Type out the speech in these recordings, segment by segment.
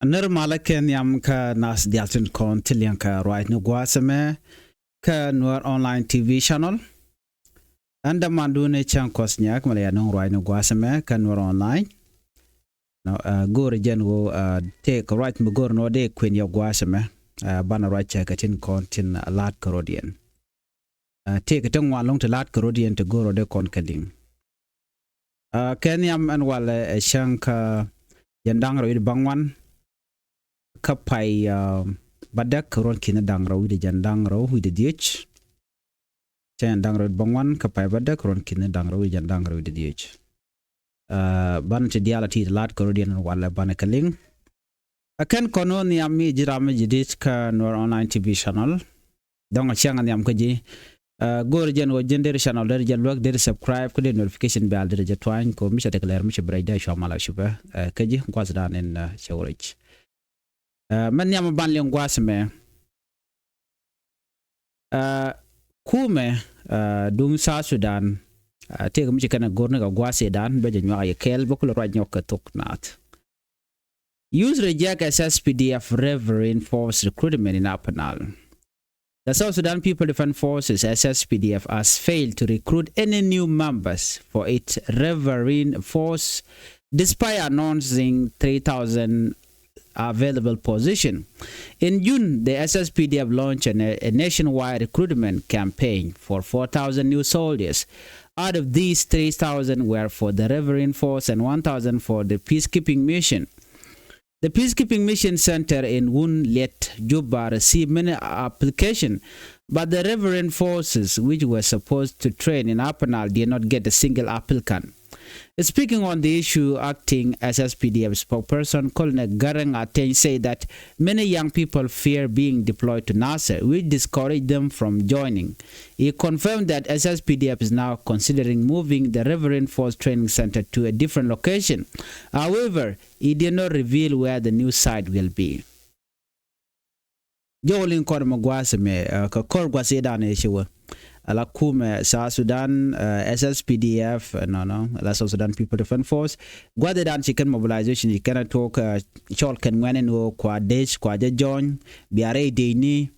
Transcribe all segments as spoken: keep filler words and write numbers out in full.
Nir malä kɛ nhiam kä nath dial tin kɔn ti liɛŋ kɛ ruac ni gua̱a̱th ɛmɛ kä Nuer Online T V channel. Ɛn dämandun ni cäŋ kɔs nyak mɛ la ya nuŋ ruac ni gua̱a̱th ɛmɛ kä Nuer Online. Nɔ, ɛ, go̱o̱r jɛn ɣöö, ɛ, tëëk ruac mi go̱o̱r nɔ dee kuën yɛ gua̱a̱th ɛmɛ. Ɛ, banɛ ruac cɛ kɛ tin kɔn tin la̱t kɛ rɔ̱diɛn. Ɛ, tëëk ti ŋuan lɔ̱ŋ ti la̱t kɛ rɔ̱diɛn ti go̱o̱r rɔ dee kɔn kɛ liŋ. Ɛ, kɛ nhiam ɛn walɛ, ɛ, cäŋ kä jɛn da̱ŋ rɛw wi̱cdɛ bäŋuan kä pay, ɛ, bädäk ruɔ̱n ki̱ni da̱ŋ rɛw wi̱cdɛ jɛn da̱ŋ rɛw wi̱cdɛ dhiec. Cäŋ jɛn da̱ŋ rɛw wi̱cdɛ bäŋuan kä pay bädäk ruɔ̱n ki̱ni da̱ŋ rɛw wi̱cdɛ jɛn da̱ŋ rɛw wi̱cdɛ dhiec. Ɛ, banɛ ti diaal a ti la̱t kɛ rɔ̱diɛn ɛn walɛ banɛ kɛ liŋ. Ɛ kɛn kɔn ɣöö nhiam mi ji̱ ram mi ji̱ di̱t kä Nuer Online T V channel. Dɔ̱ŋ a cäŋ a nhiam kä ji̱. Ɛ, go̱o̱r jɛn ɣöö ji̱n deri channel deri jɛ luäk deri subscribe kä deri notification bell deri jɛ tuany kɛ ɣöö mi cɛ tekɛ lɛr mi cɛ bi rɛc dee cua mal a cupɛ. Ɛ, kä ji̱ gua̱thdan in, ɛ, cɛ wä rɛc. Ɛ, mɛ nhiam ban liŋ gua̱a̱th mɛ. Ɛ, kumɛ, ɛ, duŋ South Sudan, ɛ, tëëk mi ci kɛn ɛ go̱r ni kɛ gua̱a̱th idan bɛ jɛ nyuak yɛ kɛɛl bä kulɛ ruac nyɔk kɛ thok naath. Youth reject S S P D F Reverend Force recruitment in Upper Nile. The South Sudan People Defense Forces, S S P D F, has failed to recruit any new members for its Reverend Force despite announcing three thousand available position. In June, the S S P D F launched a, a nationwide recruitment campaign for four thousand new soldiers. Out of these, three thousand were for the Reverend Force and one thousand for the peacekeeping mission. The peacekeeping mission center in Wun Liet, Juba, received many applications, but the Reverend Forces, which were supposed to train in Upper Nile, did not get a single applicant. Speaking on the issue, acting S S P D F spokesperson Colonel Garang Ateny said that many young people fear being deployed to Nasser, which discouraged them from joining. He confirmed that S S P D F is now considering moving the Reverend Force Training Center to a different location. However, he did not reveal where the new site will be. Jɔwä liŋ kɔn mɛ gua̱a̱th mɛ, ɛ, kɛ kɔr gua̱a̱th idan ɛ ci wä. Ala kumɛ South Sudan, ɛ, S S P D F, ɛ, nɔnɔ, ala South Sudan People Defense Force. Gua̱a̱th idan ci kɛn mobilization ci kɛn a tuɔk, ɛ, cɔl kɛn ŋuɛn in ɣöö kua dec, kua jɛ jɔny, bia rɛy dec ni,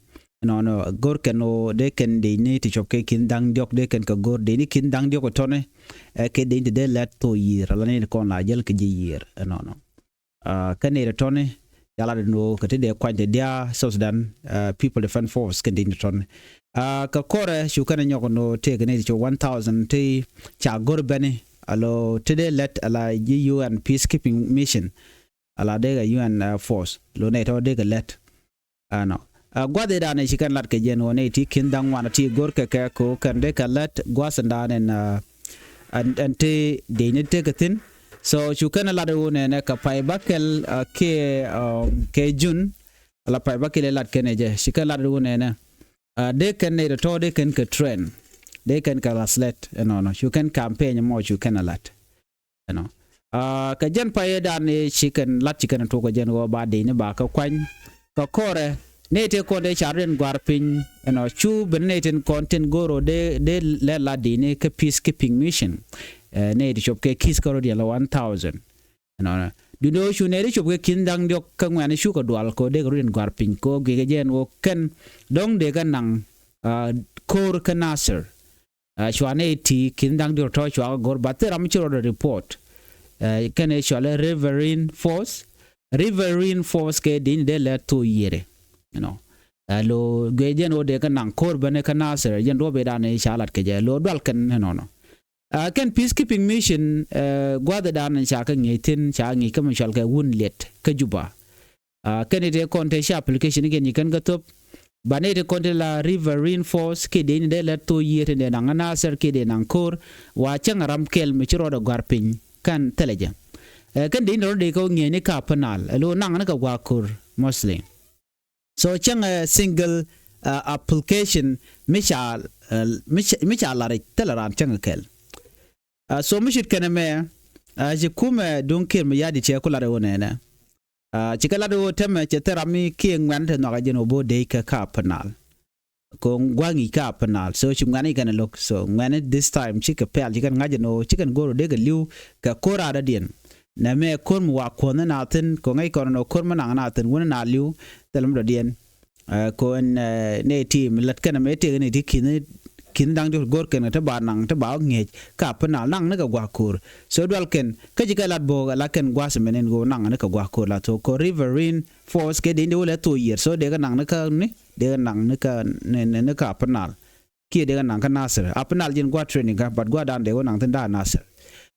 nɔnɔ, go̱r kɛn ɣöö dee kɛn dec ni ti cɔp kɛ ki̱n da̱ŋ diɔk, dee kɛn kɛ go̱r dec ni ki̱n da̱ŋ diɔk ɛ tɔni, ɛ, kɛ dec ni ti dee lɛt thok yiër, ala ni kɔn la jäl kɛ ji̱ yiër, ɛ, nɔnɔ. Kä nɛy tɔ̱tɔ̱ni ca lat ɛn ɣöö kɛ ti dee kuany ti diaa South Sudan People Defense Force kɛn ti tɔ̱tɔ̱ni. Kä kɔrɛ cu kɛn ɛ nyɔk ɛn ɣöö tëëkɛ nɛy ti cu one thousand ti ca go̱r bɛni, a lo ti dee lɛt a la ji̱ U N peacekeeping mission, a la dee kɛ U N force, lo nɛy tɔ̱ dee kɛ lɛt. Ɛnɔ. Ɛ gua̱th ëëdan ɛ ci kɛn lat kɛ jɛn ɣöö nɛy ti ki̱n da̱ŋ ŋuan ti go̱rkɛ kɛ kɛ ɣöö kɛn dee kɛ lät gua̱th ɛndan ɛn, ɛ, ɛn, ɛn ti dec ni tekɛ thi̱n. So cu kɛn lat ɣöö nɛnɛ kɛ pay bäkɛl, ɛ, kiɛ, ɛ, kɛ Jun, ala pay bäkɛl ɛ lat kɛn ɛ jɛ. Ci kɛn lat ɣöö nɛnɛ, ɛ, dee kɛn nɛy tɔ̱tɔ̱ dee kɛn kɛ train. Dee kɛn kɛ lath lɛt ɛnɔnɔ. Cu kɛn campaign mɔ cu kɛn ɛ lat. Ɛnɔ. Kä jɛn payɛ dan i̱ ci kɛn lat ci kɛn tok kɛ jɛn ɣöö ba dec ni ba kä kuany. Kä kɔrɛ nɛy tëë kɔn dee car den gua̱r piny, ɛnɔ, cu ben nɛy tin kɔn tin go̱r ɣöö dee, dee lɛ lat dec ni kä peacekeeping mission. Ɛ, nɛy ti cop kɛ ki̱th kä rɔ̱diɛn la one thousand. Ɛnɔ. Duundɛ ɣöö cu nɛy ti cop kɛ ki̱n da̱ŋ diɔ̱k kä ŋuɛ̈ni cukɛ dual kɛ ɣöö dee kɛ rɔ̱diɛn gua̱r piny kɛ ɣöö guikɛ jɛn ɣöö kɛn dɔ̱ŋ dee kɛ naŋ, ɛ, ko̱r kä Nasir. Ɛ, cua nɛy ti ki̱n da̱ŋ diɔ̱k tɔ̱ cua kɛ go̱r, but thil ram mi ci rɔɔdɛ report. Ɛ, kɛn ɛ cɔalɛ Reverend Force. Reverend Force kɛ dec ni dee lɛ thok yiëëri. You know. Ɛ, lo guiɛ jɛn ɣöö dee kɛ naŋ ko̱r ben kä Nasir, jɛn duɔ̱ɔ̱p ëëdan ca lat kɛ jɛ. Lo dual kɛn ɛnɔnɔ. Ɛ, kɛn peacekeeping mission, ɛ, gua̱thdan ca kɛ ŋi̱i̱c thi̱n, ca ŋi̱i̱c kä mi cɔal kɛ Wun Liet kä Juba. Ɛ, kɛn i̱ tëë kɔn tëë ci application i̱ kɛn ci kɛn kä thop. Ba nɛy tëë kɔn tëë la Reverend Force kiɛ dec ni dee lät thok yiëë tin dee naŋ Nasir kiɛ dee naŋ ko̱r. Wa cäŋ ram kɛl mi ci rɔɔdɛ gua̱r piny kɛn thilɛ jɛ. Ɛ, kɛn dec ni rɔɔdɛ kɛ ŋi̱eec ni kä Upper Nile. Ɛ lo naŋ ni kɛ gua̱a̱ ko̱r mostly. So cäŋ, ɛ, single, ɛ, application mi ca, ɛ, mi ca, mi ca lar i̱ thilɛ raan cäŋ kɛl. Ɛ, so mi cut kɛn ɛmɛ, ɛ, ci kumɛ duŋ Kiir mi ya̱di̱t cɛ ku lat ɛ ɣöö nɛnɛ. Ɛ, ci kɛ lat ɣöö tɛmɛ cɛ thil ram mi kiɛ ŋuɛ̈n te nhɔakä jɛn ɣöö bo̱o̱ dec kɛ kä Upper Nile. Kɛ ɣöö gua̱a̱k ŋi̱i̱c kä Upper Nile. So ci ŋuɛ̈n i̱ kɛn ɛ lo̱k. So ŋuɛ̈n i̱ this time cikɛ pɛl ci kɛn ŋa̱c ɛn ɣöö ci kɛn go̱r ɣöö dee kɛ li̱w kɛ ko̱r raadädiɛn. Nɛ mɛ ko̱r mi wa kuɔ̱n ni na thi̱n kɛ ŋäc kɔn nɔ ko̱r mi naŋ na thi̱n wun na li̱w thil mi dɔ̱diɛn. Kɔn nɛ ti mi lät kɛn mɛ tëk ni ti ki̱n ki̱n da̱ŋ ti go̱r kɛn ti ba naŋ ti ba ŋi̱eec ka Upper Nile naŋ ni kɛ gua̱a̱k ko̱r. So dual kɛn kä ci kɛ lat bo̱o̱k la kɛn gua̱a̱th mɛ nin go̱o̱r naŋ ni kɛ gua̱a̱k ko̱r la thok kɔn river rain forest kɛ dee in dee wä lɛ thok yiër so dee kɛ naŋ ni kä ni dee kɛ naŋ ni kä ni kä Upper Nile. Kiɛ dee kɛ naŋ kä Nasir Upper Nile ji̱n gua̱a̱th training kä but gua̱a̱th dan dee wä naŋ thi̱n da̱a̱ Nasir.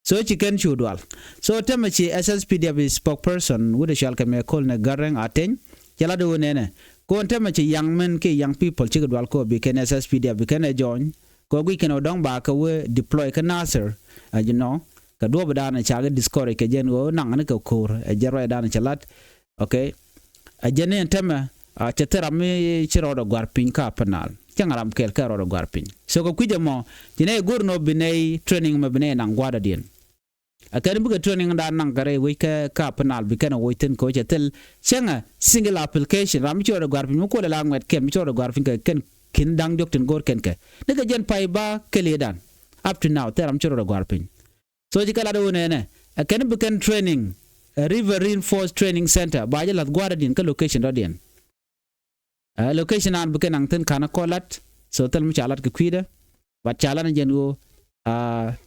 So ci kɛn cu dual. So tämɛ ci S S P D F spokesperson wut ɛ cual kɛ mɛ Col ni Garang Ateny. Cɛ lat wä nɛnɛ kɔn tämɛ ci young men kiɛ young people cikɛ dual kɔ bi kɛn S S P D F bi kɛn ɛ join. Kɔ guic kɛn ɔ dɔ̱ŋ ba kɛ wee deploy kä Nasir. Ɛ ji̱ nɔ kɛ duɔ̱ɔ̱p dan ɛ ca kɛ discourage kɛ jɛn ɣöö naŋ ni kɛ ko̱r ɛ jɛn ruac dan ɛ cɛ lat. Okay. Ɛ jɛn ni ɛn tämɛ cɛ thil ram mi ci rɔɔdɛ gua̱r piny kä Upper Nile cäŋ ram kɛl kɛ rɔɔdɛ gua̱r piny. So kɛ kui̱c ɛmɔ ci nɛy go̱r nɔ bi nɛy training mɛ bi nɛy naŋ gua̱a̱r dɔ̱diɛn. Ɛ kɛn bikɛ training dan naŋ kɛ rɛy wec kɛ kä Upper Nile bi kɛn ɛ woc thi̱n kɛ wec ɛ thil cäŋɛ single application ram mi ci rɔɔdɛ gua̱r piny mi kuɔlɛ la ŋuɛt kɛn mi ci rɔɔdɛ gua̱r piny kɛ kɛn ki̱n da̱ŋ diɔ̱k tin go̱r kɛn kɛ ni kɛ jɛn pay ba kɛl i̱dan. Up to now thil ram mi ci rɔɔdɛ gua̱r piny. So ci kɛ lat wä nɛnɛ ɛ kɛn bi kɛn training ɛ river reinforced training center ba jɛ lath gua̱a̱r dɔ̱diɛn kä location dɔ̱diɛn. Ɛ location an bi kɛn naŋ thi̱n ka̱n kɔ lat. So thil mi ca lat kɛ kui̱dɛ but ca lat ni jɛn ɣöö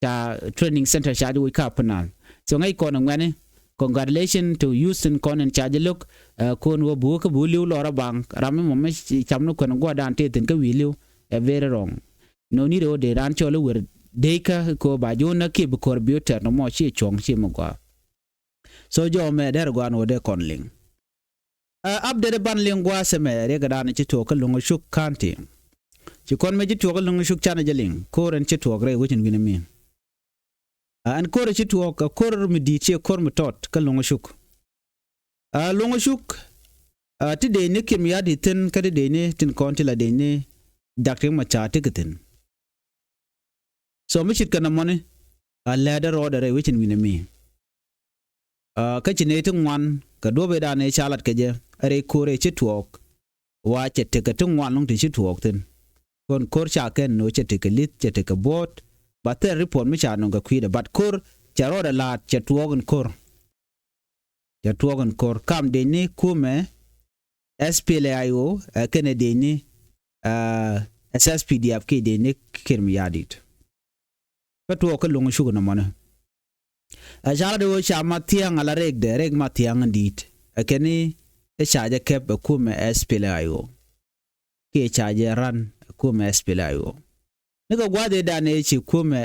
ca training center ca jɛ woc kä Upper Nile. So ŋäc kɔn ɛ ŋuɛ̈ni congratulation to Houston kɔn in ca jɛ lo̱k. Ɛ kɔn ɣöö bi wä kä bi wä li̱w lɔrä baŋ ram mi mɔ mi cam ni kuɛn gua̱a̱r dan tëë thi̱n kä wi̱i̱ li̱w. Ɛ very wrong. No need ɔ dee raan cɔl i̱ wer dee kä ko ba ji̱ wä näk kiɛ bi kɔr bi wä tɛr nɔmɔ ciɛ cuɔ̱ŋ ciɛ mi gɔaa. So jɔmɛ dɛr gɔaa ni wä dee kɔn liŋ. Ɛ update ban liŋ gua̱a̱th ɛmɛ riɛk dan ci tuɔɔk kä Loŋ Cuk County. Ci kɔn mɛ ci tuɔɔk kä Loŋ Cuk canɛ jɛ liŋ ko̱r ɛn ci tuɔɔk rɛy wecin wi̱ni mi. Ɛ ɛn ko̱r ci tuɔɔk ɛ ko̱r mi di̱i̱t ciɛ ko̱r mi tɔt kä Loŋ Cuk. Ɛ Loŋ Cuk ɛ ti dee ni kim ya̱t i̱ thi̱n kä ti dee ni tin kɔn ti la dee ni dak ti ma ca ti kɛ thi̱n. So mi cit kɛn ɛmɔni a lɛɛt ɛ rɔɔdɛ rɛy wecin wi̱nɛ mi. Kä ci nɛy ti ŋuan kɛ duɔ̱p ëëdan ëë ca lat kɛ jɛ ɛ rɛy ko̱r ëë ci tuɔɔk. Wa cɛ tekɛ ti ŋuan lɔ̱ŋ ti ci tuɔɔk thi̱n. Kɔn ko̱r ca kɛn ni ɣöö cɛ tekɛ li̱th cɛ tekɛ bo̱o̱t. Ba thil ripot mi ca nɔŋ kɛ kui̱dɛ bat ko̱r cɛ rɔɔdɛ la̱a̱t cɛ tuɔɔk in ko̱r. Cɛ tuɔɔk in ko̱r kam dee ni kumɛ S P L A I O ɛ kɛnɛ dee ni S S P D F kiɛ dee ni Kiir Mayardit. Kä tuɔɔk kä Loŋ Cuk nɔmɔni. Ɛ ca lat ɣöö ca Mathiaŋ ala rɛkdɛ rɛk Mathiaŋ in di̱i̱t ɛ kɛn i̱ ca jɛ kɛp ɛ kumɛ S P L A I O. Kiɛ ca jɛ ran ɛ kumɛ S P L A I O. Ni kɛ gua̱a̱th ëëdan ëë ci kumɛ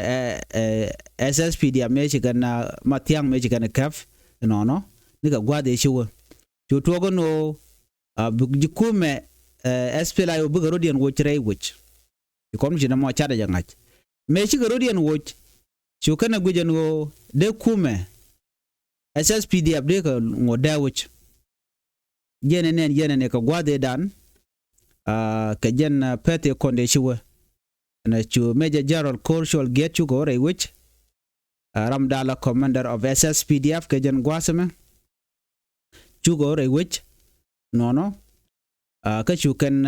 ɛ S S P D F mëë ci kɛn Mathiaŋ mëë ci kɛn kɛp inɔnɔ. Ni kɛ gua̱a̱th ëë ci wä cu tuɔɔk in ɣöö bi ji̱ kumɛ S P L A I O bikɛ rɔ̱diɛn woc rɛy wec. Ci kɔn mi ci nɔmɔ catdɛ jɛ ŋa̱c mëë cikɛ rɔ̱diɛn woc. Cu kɛn ɛ guic ɛn ɣöö dee kumɛ S S P D F dee kɛ ŋot dee woc. Jɛn ɛ nɛn jɛn ɛ ni kɛ gua̱a̱th ëëdan. Kɛ jɛn pɛth ëë kɔn dee ci wä ɛn ɛ cu Major General Ko̱r Cɔl Giɛt cukɛ wä rɛy wec. Ram da̱a̱ la commander of S S P D F kɛ jɛn gua̱a̱th ɛmɛ. Cukɛ wä rɛy wec nɔnɔ. Kä cu kɛn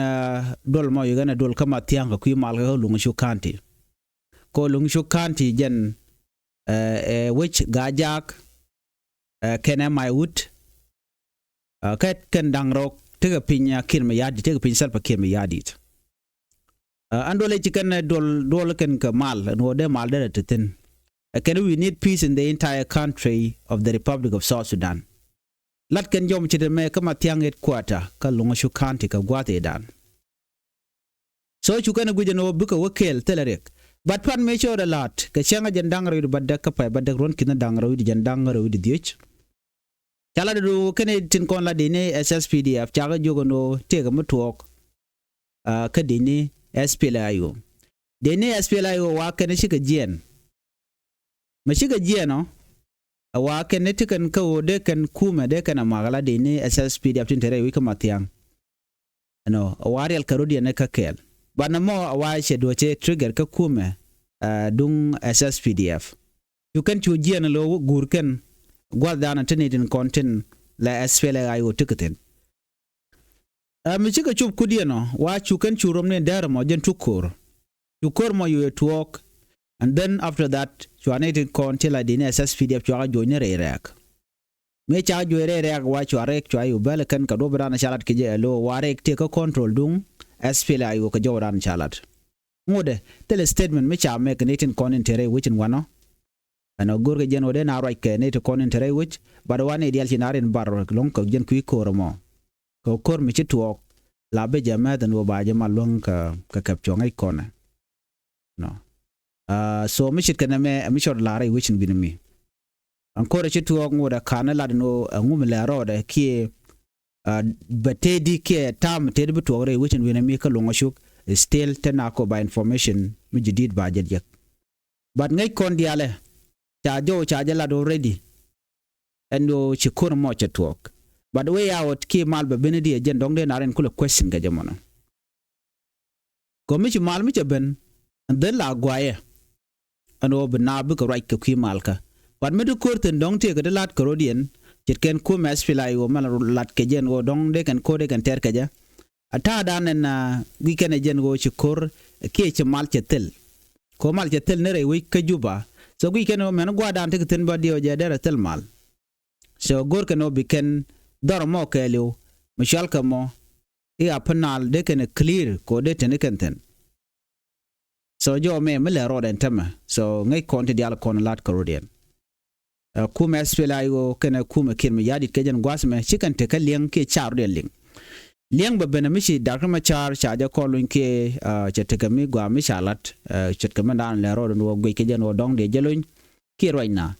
duɔl mɔ yikɛn ɛ duɔl kä Mathiaŋ kɛ kui̱ mal kä Loŋ Cuk County. Kɛ Loŋ Cuk County jɛn ɛ wec Gaa Jaak. Kɛn ɛ Maiwut. Kä kɛn da̱ŋ rɛw tekɛ piny Kiir Mayardit tekɛ piny Salva Kiir Mayardit. Ɛn duɔl ɛ ci kɛn duɔl duɔl kɛn kɛ mal ɛn ɣöö dee mal derɛ te thi̱n. Ɛ kɛn we need peace in the entire country of the Republic of South Sudan. Lat kɛn jɔm ci te mɛ kä Mathiaŋ headquarter kä Loŋ Cuk County kɛ gua̱a̱th ëëdan. So cu kɛn ɛ guic ɛn ɣöö bikɛ wä kɛɛl thilɛ riɛk. Bat pan mëë cɔɔdɛ la̱a̱t kɛ cäŋ ɛ jɛn da̱ŋ rɛw i̱ di bat däk kä pay bat däk ruɔ̱n ki̱n da̱ŋ rɛw i̱ di jɛn da̱ŋ rɛw i̱ di dhiec. Ca lat idu kɛn i̱ tin kɔn la dee ni S S P D F cakɛ jiök ɛn ɣöö tëëkɛ mi tuɔɔk. Kä dee ni S P L A I O dee ni S P L A I O wa kɛn i̱ cikɛ jiɛɛn. Mɛ cikɛ jiɛɛn ɔ ɛ wa kɛn i̱ ti kɛn kä ɣöö dee kɛn kumɛ dee kɛn ɛ mak la dee ni S S P D F tin te rɛy wi̱c kä Mathiaŋ. Ɛnɔ ɛ wa riɛl kɛ rɔ̱diɛn ɛ kä kɛɛl. Banɛ mɔ ɛ wa cɛ duɔ̱cɛ trigger kä kumɛ duŋ S S P D F. Cu kɛn cu jiɛn lo guur kɛn gua̱thdan ɛ tin itin kɔn tin la S P L A I O ti kɛ thi̱n. Ɛ mi cikɛ cup kudiɛn ɔ wa cu kɛn cu rom ni dɛr mɔ jɛn cu ko̱r. Cu ko̱r mɔ yo̱o̱ ɛ tuɔɔk. And then after that cua nɛy tin kɔn ti la di̱n S S P D F cua kɛ juɔ̱c ni rɛy rɛɛk. Mëë ca juɔc rɛy rɛɛk wa cua rɛɛk cua i̱ wä bɛl kɛn kɛ duɔ̱p dan ca lat kɛ jɛ ɛ lo̱ wa rɛɛk tëë kä control duŋ. S P L A I O kɛ jɔw dan ca lat. Ŋotdɛ thilɛ statement mi ca mɛk ni tin kɔn in te rɛy wec in wanɔ. Ɛn ɔ go̱rkɛ jɛn ɣöö dee na ruac kɛ ni ti kɔn in te rɛy wec. But wa ni diaal ci na rin bar lo̱ŋ kɛ jɛn kui̱ ko̱r ɛmɔ. Kɛ ko̱r mi ci tuɔɔk la bi jɛ mɛth ɛn ɣöö ba jɛ mal luäŋ kɛ kɛp cuɔ̱ŋ ŋäc kɔnɛ. Nɔ. So mi cit kɛn ɛmɛ mi cɔt la rɛy wec in wi̱n mi. Ɛn ko̱r ɛ ci tuɔɔk ŋot ɛ ka̱n ɛ lat ɛn ɣöö ɛŋu mi lɛ rɔɔdɛ kiɛ bɛ tëëdi kiɛ ta̱a̱m tëëdi bi tuɔɔk rɛy wec in wi̱n mi kä luŋ ɛ cuk. Still te na kɔ ba information mi ji̱ di̱t ba jɛ jek. But ŋäc kɔn diaalɛ ca jɔw ca jɛ lat already. Ɛn ɣöö ci ko̱r mɔ cɛ tuɔɔk. But wee ya ɣöt kiɛ mal bɛ ben di ɛ jɛn dɔ̱ŋ dee na rin kulɛ question kɛ jɛ mɔnɔ. Kɔ mi ci mal mi cɛ ben. Dhil la guayɛ. Ɛn ɣöö bi naap bikɛ ruac kɛ kui̱ malkä. But mi ti ko̱r thi̱n dɔ̱ŋ tëëkɛ ti la̱t kɛ ro̱diɛn. Ce̱tkɛn kumɛ S P L A I O mɛn la̱t kɛ jɛn ɣöö dɔ̱ŋ dee kɛn ko̱r dee kɛn tɛr kɛ jɛ. A ta̱a̱dan ɛn gui̱c kɛn ɛ jɛn ɣöö ci ko̱r kiɛ ci mal cɛ thil. Ko̱r mal cɛ thil ni rɛy wec kä Juba. So gui̱c kɛn ɣöö mɛn gua̱a̱dan ti kɛ thi̱n bä diɛw jɛ derɛ thil mal. So go̱r kɛn ɣöö bi kɛn dhɔr mɔ kɛɛliw mi cual kɛ mɔ. I̱ a pä naal dee kɛn ɛ clear kɛ ɣöö dee teni kɛn thi̱n. So jɔw mɛ mi lɛ rɔɔd ɛn tämɛ. So ŋäc kɔn ti diaal kɔn la̱t kɛ ro̱diɛn. Kumɛ S P L A I O kɛnɛ kumɛ Kiir Mayardit kɛ jɛn gua̱a̱th mɛ ci kɛn tekä liɛŋ kiɛ car rɔ̱diɛn liŋ. Liɛŋ bɛ ben mi ci Doctor Machar ca jɛ kɔn luny kiɛ cɛ tekɛ mi gua̱a̱ mi ca la̱t. Ce̱tkɛ mi daan lɛ rɔɔd ɛn ɣöö guic kɛ jɛn ɣöö dɔ̱ŋ dee jɛ luny kiɛ ruacna.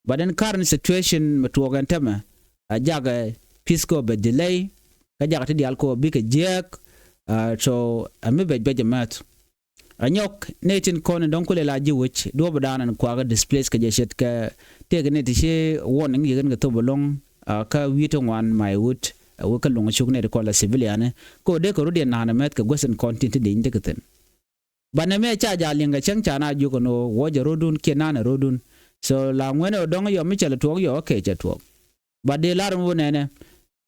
But in current situation mi tuɔɔk ɛn tämɛ a jakɛ peace kɔ bɛ delay. Kä jakɛ ti diaal kɔ bikɛ jiääk. So ɛ mi bɛc bɛc ɛmɛth. A nyɔk nɛy tin kɔn in dɔ̱ŋ kulɛ la ji̱ wec duɔ̱ɔ̱p dan in kuakä displace kɛ jɛ ce̱tkɛ tëëkɛ nɛy ti ci warning yi̱k in kɛ thop ɛlɔ̱ŋ. Kä wi̱i̱ ti ŋuan my wood ɛ wek kä luŋ cuk nɛy ti kɔn la civilian. Kɔ dee kɛ rut yɛn na̱a̱n ɛmɛth kɛ guäth in kɔn tin ti deny ti kɛ thi̱n. Banɛ mɛ ca jal liŋ kɛ cäŋ ca na jiök ɛn ɣöö wä jɛ ro̱dun kiɛ nanɛ ro̱dun. So la ŋuɛnɛ ɣöö dɔ̱ŋ yɔ mi cɛ lɛ tuɔɔk yɔ kɛ cɛ tuɔɔk. But dee lar ɛn ɣöö nɛnɛ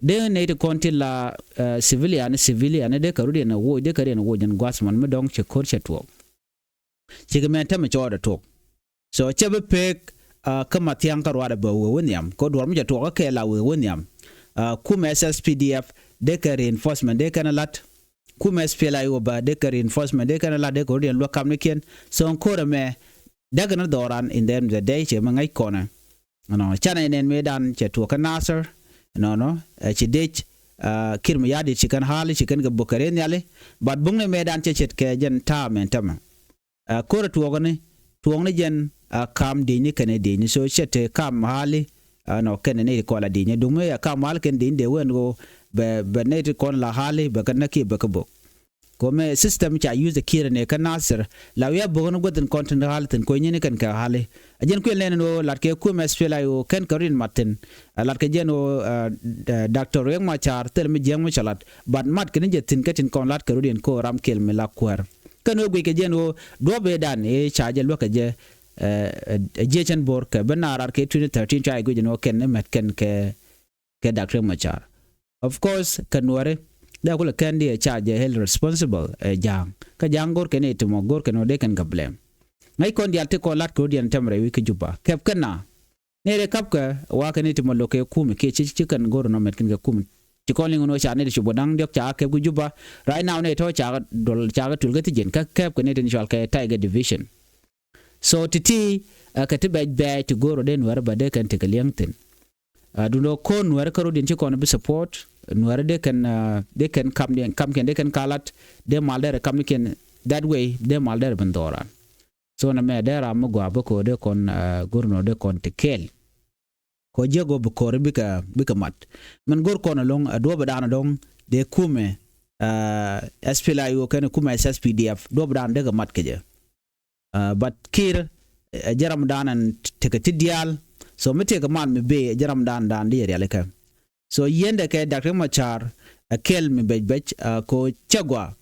dee nɛy ti kɔn ti la civilian civilian dee kɛ ro̱diɛn ɛ woc dee kɛ riɛn ɛ woc ɛn gua̱th mɔn mi dɔ̱ŋ cɛ ko̱r cɛ tuɔɔk. Cikɛ mɛ tämɛ cɔɔdɛ tuɔɔk. So cɛ bi pek kä Mathiaŋ kä ruaadɛ bɛ wee wä nhiam kä duɔ̱r mi cɛ tuɔɔk kä kɛ la wee wä nhiam. Kumɛ S S P D F dee kɛ reinforcement dee kɛn ɛ la̱t. Kumɛ S P L A I O bä dee kɛ reinforcement dee kɛn ɛ la̱t dee kɛ ro̱diɛn luäk kamnikiɛn. So ɛn ko̱r ɛmɛ däk ɛn dhɔran in the end of the day cɛ mi ŋäc kɔnɛ. Ɛnɔ canɛ nɛn mëëdan cɛ tuɔɔk kä Nasir. Ɛnɔnɔ ɛ ci dec Kiir Mayardit ci kɛn ha̱a̱li ci kɛn kɛ bok kɛ rɛy nhiali. But buŋni mëëdan cɛ ce̱tkɛ jɛn ta̱a̱ mɛn tämɛ. Ɛ ko̱rɛ tuɔɔkni tuɔɔkni jɛn ɛ kam diecni kɛnɛ diecni so cɛ te kam ha̱a̱li. Ɛnɔ kɛnɛ nɛy ti kɔn la diecni duŋ mi ɛ kam ha̱a̱li kɛn diecni dee wen ɣöö bɛ bɛ nɛy ti kɔn la ha̱a̱li bɛ kɛ näk kiɛ bɛ kɛ bok. Kɔmɛ system ca use ɛ Kiir ni kä Nasir la wi̱i̱ a bok ni guäth in kɔn tin ha̱a̱li thi̱n kuenyni kɛn kɛ ha̱a̱li. A jɛn kuël nɛn ni ɣöö lat kɛ kumɛ S P L A I O kɛn kɛ rin mat thi̱n. Ɛ lat kɛ jɛn ɣöö Doctor Riek Machar thil mi jiäŋ mi cɛ lat. But mat kɛ ni jɛ thi̱n kä tin kɔn lat kɛ rut in ko̱ ram kɛl mi la kuäär. Kɛn ɣöö guic kɛ jɛn ɣöö duɔ̱ɔ̱p ëëdan ëë ca jɛ luäk kɛ jɛ ɛ jiɛc ɛn bo̱r kɛ ben na rar kɛ twenty thirteen ca jɛ guic ɛn ɣöö kɛn ni mɛt kɛn kɛ kɛ Doctor Riek Machar. Of course kɛ nuɔri dee kulɛ kɛn di ɛ ca jɛ held responsible ɛ ja̱a̱ŋ kä ja̱a̱ŋ go̱r kɛn i̱ ti mɔ go̱r kɛn ɣöö dee kɛn kɛ blame. Ŋäc kɔn diaal ti kɔn lat kɛ rut yɛn tɛm rɛy wi̱i̱ kä Juba kɛp kɛn na. Nɛy rɛ kap kɛ wa kɛn i̱ ti mɔ lo̱k kɛ kumi kiɛ ci ci kɛn go̱r nɔ mɛt kɛn kɛ kumi. Ci kɔn liŋ ɣöö ca nɛy ti cop kɛ da̱ŋ diɔ̱k ca kɛp kä Juba. Right now nɛy tɔ̱ ca kɛ duɔl ca kɛ tuɔl kä thi̱jiɛn kä kɛp kɛ nɛy ti ni cual kɛ Tiger Division. So ti̱ti̱ ɛ kɛ ti bɛc bɛɛc ti go̱r ɔ dee nuɛr bä dee kɛn ti kɛ liɛŋ thi̱n. Duundɛ ko̱r nuɛr kä rot in ci kɔn bi support nuɛr dee kɛn dee kɛn kam kamkiɛn dee kɛn kalat dee mal dee rɛ kamkiɛn that way dee mal dee rɛ bin dhɔran. So nɛ mɛ dee ram mi gɔaa bä ko̱r dee kɔn go̱r nɔ dee kɔn ti kɛɛl. Kɔ jiäk ɣöö bi ko̱ri bikɛ bikɛ mat. Min go̱r kɔn ɛlɔ̱ŋ ɛ duɔ̱ɔ̱p ɛ daanɔ dɔ̱ŋ dee kumɛ S P L A I O kɛn kumɛ S S P D F duɔ̱ɔ̱p ɛ daanɔ dee kɛ mat kɛ jɛ. But Kiir ɛ jɛ ram dan ɛn tekɛ ti diaal. So mi tekɛ mal mi bee ɛ jɛ ram dan dan di jɛ rialikä. So yiendɛ kɛ Doctor Machar ɛ kɛl mi bɛc bɛc ko cɛ gua.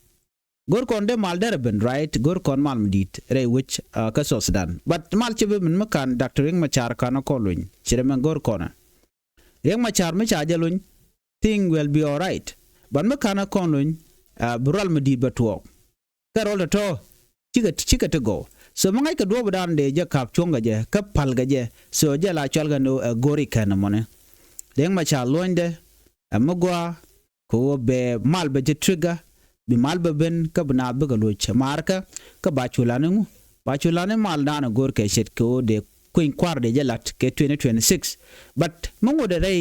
Go̱r kɔn dee mal derɛ ben right go̱r kɔn mal mi di̱i̱t rɛy wec kä South Sudan. But mal ci bi min mi kan Doctor Riek Machar kan kɔn luny ci dee mɛn go̱r kɔn. Riek Machar mi ca jɛ luny thing will be alright. But mi kan kɔn luny bi rual mi di̱i̱t bɛ tuɔɔk. Kɛ rɔl tɔ̱tɔ̱ cikɛ cikɛ ti gɔw. So mi ŋa̱ckɛ duɔ̱ɔ̱p dan dee jɛ ka̱p cuɔ̱ŋ kɛ jɛ kä päl kɛ jɛ. So jɛ la cual kɛ ni ɛ go̱ri kɛn mɔni. Riek Machar luɔ̱nydɛ ɛ mi gɔaa kɛ ɣöö bɛ mal bɛ jɛ trigger, bi mal bɛ ben kä bi naath bikɛ loc maarkä kä ba cu lani ŋu, ba cu lani mal dan ɛ go̱r kɛ ce̱tkɛ ɣöö dee kueny kua̱r dee jɛ la̱t kɛ twenty twenty six. But mi ŋot ɛ rɛy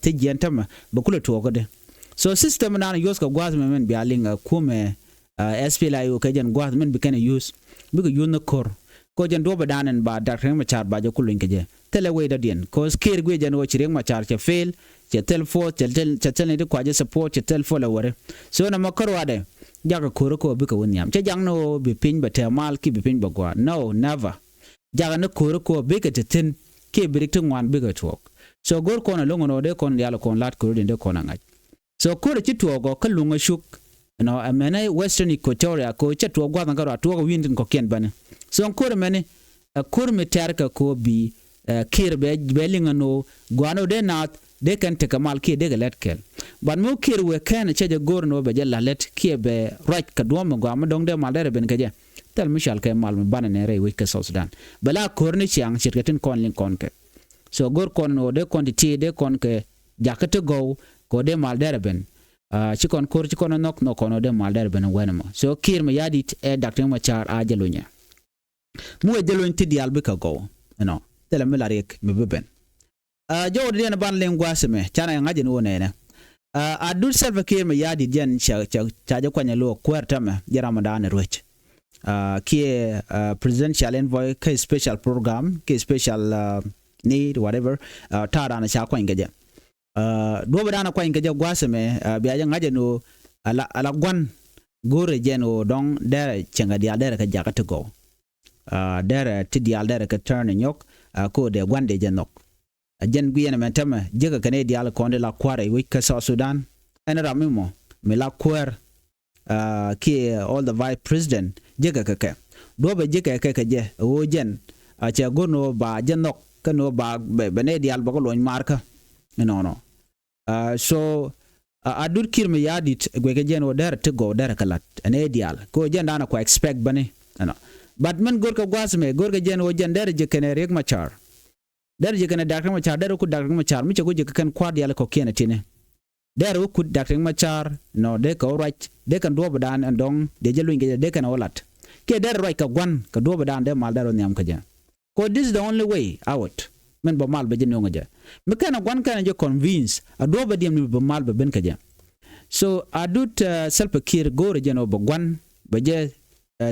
thiec jiɛn tämɛ bɛ kulɛ tuɔɔkädɛ. So system dan ɛ yuɔ̱thkɛ gua̱a̱th mɛ mɛn bia liŋ ɛ kumɛ, SPLA-IO kɛ jɛn gua̱a̱th mɛn bi kɛn ɛ yuɔ̱th, bikɛ yuɔ̱th ni ko̱r. Kɛ ɣöö jɛn duɔ̱ɔ̱pɛ dan ɛn ba Doctor Riek Machar ba jɛ ku luny kɛ jɛ. Thilɛ wecdä diɛn kɛ ɣöö kiɛɛr guiɛ jɛn ɣöö ci Riek Machar cɛ fail, cɛ thil force, cɛ thil, cɛ thil ni ti kuacä support, cɛ thil force ɛ wäri. So nɔmɔ kä ruaadɛ jakɛ ko̱r kɛ ɣöö bikɛ wä nhiam. Cä jak ni ɣöö bi piny bɛ tɛɛ mal kiɛ bi piny bɛ gɔaa. No, never. Jakɛ ni ko̱r kɛ ɣöö bikɛ te thi̱n kiɛ bi rik ti ŋuan bikɛ tuɔɔk. So go̱r kɔn ɛ lo̱ŋ ɛn ɣöö dee kɔn diaal kɔn la̱t ko̱r diɛn dee kɔn ɛ ŋa̱c. So ko̱r ɛ ci tuɔɔk ɔ kä luŋ ɛ cuk. You know, ɛ mɛnɛ Western Equatoria kɛ ɣöö cɛ tuɔɔk gua̱th ɛn kä ruac tuɔɔk ɛ wi̱i̱n tin kɔ̱kiɛn bäni. So ko̱r ɛ mɛni ɛ ko̱r mi tɛ̈r kɛ ko̱ bi ɛ kiɛɛr bɛ, bɛ liŋ ɛn ɣöö gɔaa ni ɣöö dee naath dee kɛn tekɛ mal kiɛ dee kɛ lɛt kɛl. But mi wä kiɛɛr wëë kɛn cɛ jɛ go̱r ɛn ɣöö bɛ jɛ la̱t lɛt kiɛ bɛ ruac kɛ duɔ̱ɔ̱p mi gɔaa mi dɔ̱ŋ dee mal derɛ ben kɛ jɛ. Thil mi cɔal kɛ mal mi banɛ nɛ rɛy wec kä South Sudan bɛ la ko̱r ni ciaŋ ce̱tkɛ tin kɔn liŋ kɔn kɛ. So go̱r kɔn ɣöö dee kɔn ti tiee dee kɔn kɛ jakä ti gɔw kɛ ɣöö dee mal derɛ ben. Ci kɔn ko̱r ci kɔn nhɔk nhɔk kɔn ɣöö dee mal derɛ ben wɛn ɛmɔ. So Kiir Mayardit ɛ Doctor Riek Machar a jɛ lunyɛ. Mi wee jɛ luny ti diaal bikɛ gɔw ɛnɔ thilɛ mi la riɛk mi bi ben. Jɔwdɛ diɛn ban liŋ gua̱a̱th ɛmɛ canɛ ŋa̱c ɛn ɣöö nɛnɛ. Adut Salva Kiir Mayardit jɛn ca, ca, ca jɛ kuany ɛ lo̱o̱ kuäär tämɛ jɛ ramdan ɛ ruec. Kiɛ presidential envoy kä special program kiɛ special need whatever. Ta̱a̱ dan ca kuany kɛ jɛ. Duɔ̱ɔ̱pɛ dan kuany kɛ jɛ gua̱a̱th ɛmɛ bia jɛ ŋa̱c ɛn ɣöö ala, ala gua̱n go̱o̱rɛ jɛn ɣöö dɔ̱ŋ derɛ cieŋɛ diaal derɛ kɛ jakä ti gɔw. Derɛ ti diaal derɛ kɛ turn nyɔk. Ko̱ dee gua̱n dee jɛ nhɔk. Ɛ jɛn guiɛn ɛmɛ tämɛ jiäkä kɛn i̱ diaal kɔn di la kua̱r i̱ wec kä South Sudan. Ɛn ram mi mɔ mi la kuäär kiɛ all the vice president jiäkä kɛ kɛ. Duɔ̱ɔ̱pɛ jiäkä kɛ kɛ jɛ ɛ ɣöö jɛn a cɛ go̱r ni ɣöö ba jɛ nhɔk kä ni ɣöö ba bɛ, bɛ nɛy diaal bɛ kɛ luɔny maarkä. Inɔnɔ. So Adut Kiir Mayardit guɛckɛ jɛn ɣöö derɛ ti gɔw derɛ kɛ la̱t ɛ nɛy diaal kɛ ɣöö jɛn danɛ kua expect bäni. Ɛnɔ. But min go̱rkɛ gua̱a̱th ɛmɛ go̱rkɛ jɛn ɣöö jɛn derɛ jiäk kɛnɛ Riek Machar. Derɛ jiäk kɛnɛ Doctor Riek Machar, derɛ kut Doctor Riek Machar mi cɛ ku jiäk kɛ kɛn kua̱r diaal kɔ̱kiɛn ɛ ti̱ni. Derɛ wä kut Doctor Riek Machar nɔ dee kɛ wä ruac dee kɛn duɔ̱ɔ̱pɛ dan ɛn dɔ̱ŋ dee jɛ luny kɛ jɛ dee kɛn wä la̱t. Kiɛ derɛ ruac kɛ gua̱n kɛ duɔ̱ɔ̱pɛ dan dee mal derɛ wä nhiam kɛ jɛ. Kɛ ɣöö this is the only way out. Min bä mal bä jɛ nöŋ jɛ. Mi kɛn a gua̱n kɛn a jɛ convince a duɔ̱ɔ̱pɛ diɛm ni bä mal bä ben kɛ jɛ. So Adut Salva Kiir go̱o̱rɛ jɛn ɣöö bä gua̱n bä jɛ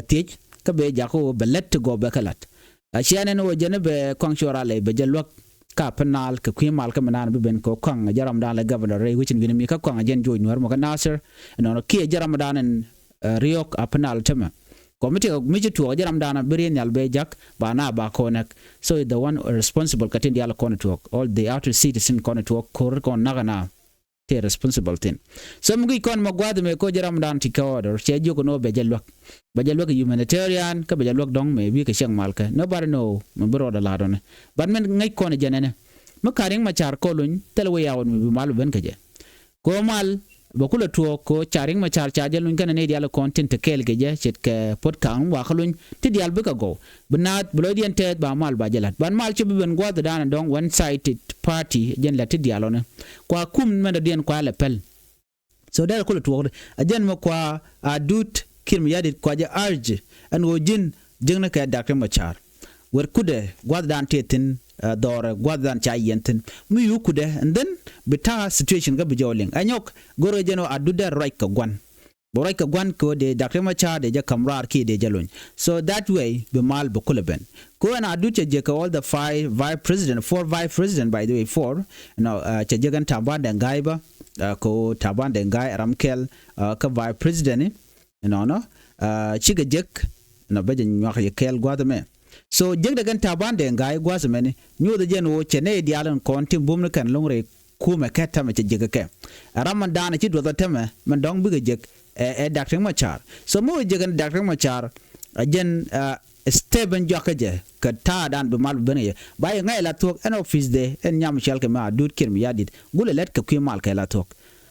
thiec kä bɛ jakä ɣöö bɛ lät ti gɔw bɛ kɛ la̱t. A ciɛ nɛn ɣöö jɛn bɛ kɔaŋ cuɔr alɛ bɛ jɛ luäk ka Upper Nile kɛ kui̱ mal kä mi naan bi ben kɛ kɔaŋ jɛ ramdan lɛ governor rɛy wecin wi̱ni mi kä kɔaŋ jɛn Joc Nuäär mɔ kä Nasir. Ɛnɔnɔ kiɛ jɛ ramdan ɛn Riɔk Upper Nile tämɛ. Kɔ mi ti mi ci tuɔɔk jɛ ramdan bi riɛn nhial bɛ jak ba na ba kɔnɛk. So is the one responsible kɛ tin diaal kɔn tuɔɔk all the outer citizen kɔn tuɔɔk ko̱r kɔn nak na. Tëë responsible thin. So mi guic kɔn mɛ gua̱a̱th mɛ ko̱ jɛ ramdan ti kɛ order cɛ jiök ni wä bɛ jɛ luäk. Bɛ jɛ luäk humanitarian kä bɛ jɛ luäk dɔ̱ŋ mɛ wi̱i̱ kɛ cieŋ mal kɛ nobody know mɛ bi rɔɔdɛ la̱a̱t ɔnɛ. But mɛn ŋäc kɔn jɛ nɛnɛ mi ka Riek Machar kɔn luny thilɛ wä yaw ni mi bi mal bi ben kɛ jɛ. Kɛ ɣöö mal bɛ kulɛ tuɔɔk kɛ ɣöö ca Riek Machar ca jɛ luny kɛnɛ nɛy diaal kɔn tin te kɛɛl kɛ jɛ ce̱tkɛ Puɔ̱t Kaŋ wakä luny ti diaal bikɛ gɔw. Bi naath bi lɔcdiɛn tɛɛth ba mal ba jɛ la̱t. But mal cä bi ben gua̱a̱th dan dɔ̱ŋ one sided party jɛn lɛ ti diaal ɔnɛ. Kua kum mɛn dɔ̱diɛn kua lɛ pɛl. So derɛ kulɛ tuɔɔk di a jɛn mɛ kua Adut Kiir Mayardit kua jɛ urge ɛn ɣöö ji̱n jiäkni kɛ Doctor Riek Machar. Wer kudɛ gua̱thdan tëë thi̱n dhɔrɛ gua̱thdan ca yiɛn thi̱n mi yu kudɛ and then bi ta̱a̱ situation kä bi jɔɔliŋ ɛ nyɔk. Go̱rkɛ jɛn ɣöö Adut derɛ ruac kɛ gua̱n. Bɛ ruac kɛ gua̱n kɛ ɣöö dee Doctor Riek Machar dee jɛ ka̱m raar kiɛ dee jɛ lony. So that way bi mal bi kulɛ ben. Kɛ ɣöö ɛn Adut cɛ jiäk kɛ all the five vice president, four vice president by the way, four. Nɔ cɛ jiäk ɛn Taban Deng Gai bä. Kɛ ɣöö Taban Deng Gai ɛ ram kɛl kä vice president ni. Nɔnɔ cikɛ jek nɔ bä jɛ nyuak yɛ kɛɛl gua̱th ɛmɛ. So jek dɛ kɛn Taban Deng Gai gua̱th ɛmɛni nyuuth jɛn ɣöö cɛ nɛy diaal in kɔn ti bum ni kɛn lo̱ŋ rɛy kumɛ kɛ tämɛ cɛ jek kɛ. Ɛ ram min daanɛ ci duɔth ɔ tämɛ min dɔ̱ŋ bikɛ jek ɛ Doctor Riek Machar. So mi wä jek ɛn Doctor Riek Machar ɛ jɛn step in jɔak kä jɛ kɛ ta̱a̱ dan bi mal bi ben kɛ jɛ ba yɛ ŋa̱c ɛ la thuɔ̱k ɛn office dɛ ɛn nyam cɛl kɛ mɛ Adut Kiir Mayardit gulɛ lɛt kɛ kui̱ mal kɛ la thuɔ̱k.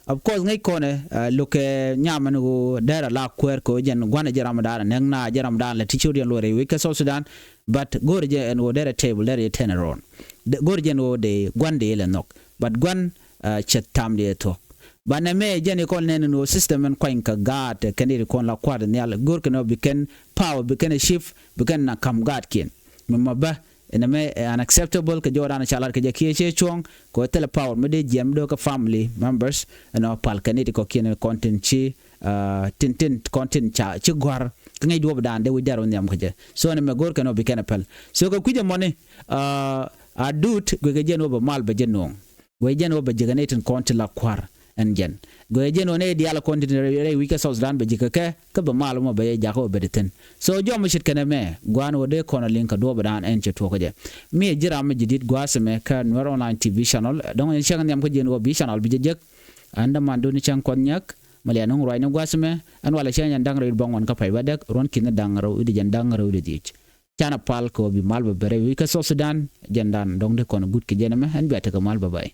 Of course ŋäc kɔnɛ, uh, look, uh, nyam ɛn ɣöö derɛ la kuɛɛr kɛ ɣöö jɛn gua̱n jɛ ram dan ɛ näk na jɛ ram dan lɛ ti ciöt yɛn luɔrɛ wi̱c kä South Sudan. But go̱o̱rɛ jɛ ɛn ɣöö derɛ table derɛ jɛ turn around. Go̱o̱rɛ jɛ ɛn ɣöö dee gua̱n dee lɛ nhɔk. But gua̱n, uh, cɛ tham dee thuɔ̱k. But nɛ mɛ jɛn ikɔn nɛn ɛn ɣöö system ɛn kuany kɛ gaat kɛn iri kɔn la kua̱r nhial go̱o̱r kɛn ɣöö bi kɛn power bi kɛn ɛ shift bi kɛn na kam gaatkiɛn. Mɛ ma bä ɛn ɛmɛ ɛ unacceptable kɛ jɔɔdan ca lat kɛ jɛ kiɛ cɛ cuɔ̱ŋ kɛ ɣöö thilɛ power mi dee jiɛm mi dee kɛ family members ɛn ɔ pal kɛ nit kɔ̱kiɛn kɔn tin ci, uh, tin tin kɔn tin ca ci gɔ̱a̱r. Kä ŋäc duɔ̱ɔ̱pdan dee wi̱c dɛr wä nhiam kɛ jɛ. So ɛn ɛmɛ go̱o̱r kɛn ɔ bi kɛn ɛ päl. So kɛ kui̱c ɛmɔni, uh, a duut guic kɛ jɛn wä bɛ mal bɛ jɛ nuɔ̱ɔ̱ŋ. Guic jɛn wä bɛ ji̱ kɛ nɛy tin kɔn ti la kua̱r ɛn jɛn. Guic jɛn wä nɛy diaal kɔn tin rɛy wi̱c kä South Sudan bɛ ji̱ kɛ kɛ kä bɛ mal mɔ bɛ jɛ jakä wä bɛ di thi̱n. So jɔm mi ce̱tkɛ nɛmɛ gua̱a̱n wä dee kɔn a liŋ kɛ duɔ̱ɔ̱pdan ɛn cɛ tuɔɔk kä jɛ. Mi ji̱ ram mi ji̱ di̱t gua̱a̱th ɛmɛ kä Nuer Online T V channel dɔ̱ŋ yɛn cäŋ nhiam kä ji̱n wä bi channel bi jɛ jek. Ɛn däman duni cäŋ kuɔth nyak mɛ lian nuŋ ruacni gua̱a̱th ɛmɛ. Ɛn walɛ cäŋ jɛn da̱ŋ rɛw wi̱cdɛ bäŋuan kä pay bädäk ruɔ̱n ki̱n da̱ŋ rɛw wi̱cdɛ jɛn da̱ŋ rɛw wi̱cdɛ dhiec. Canɛ pal kɛ ɣöö bi mal bɛ bɛ rɛy wi̱c kä South Sudan. Jɛn dan dɔ̱ŋ di kɔn gut kɛ jɛn ɛmɛ ɛn bia tekɛ mal bɛ bay.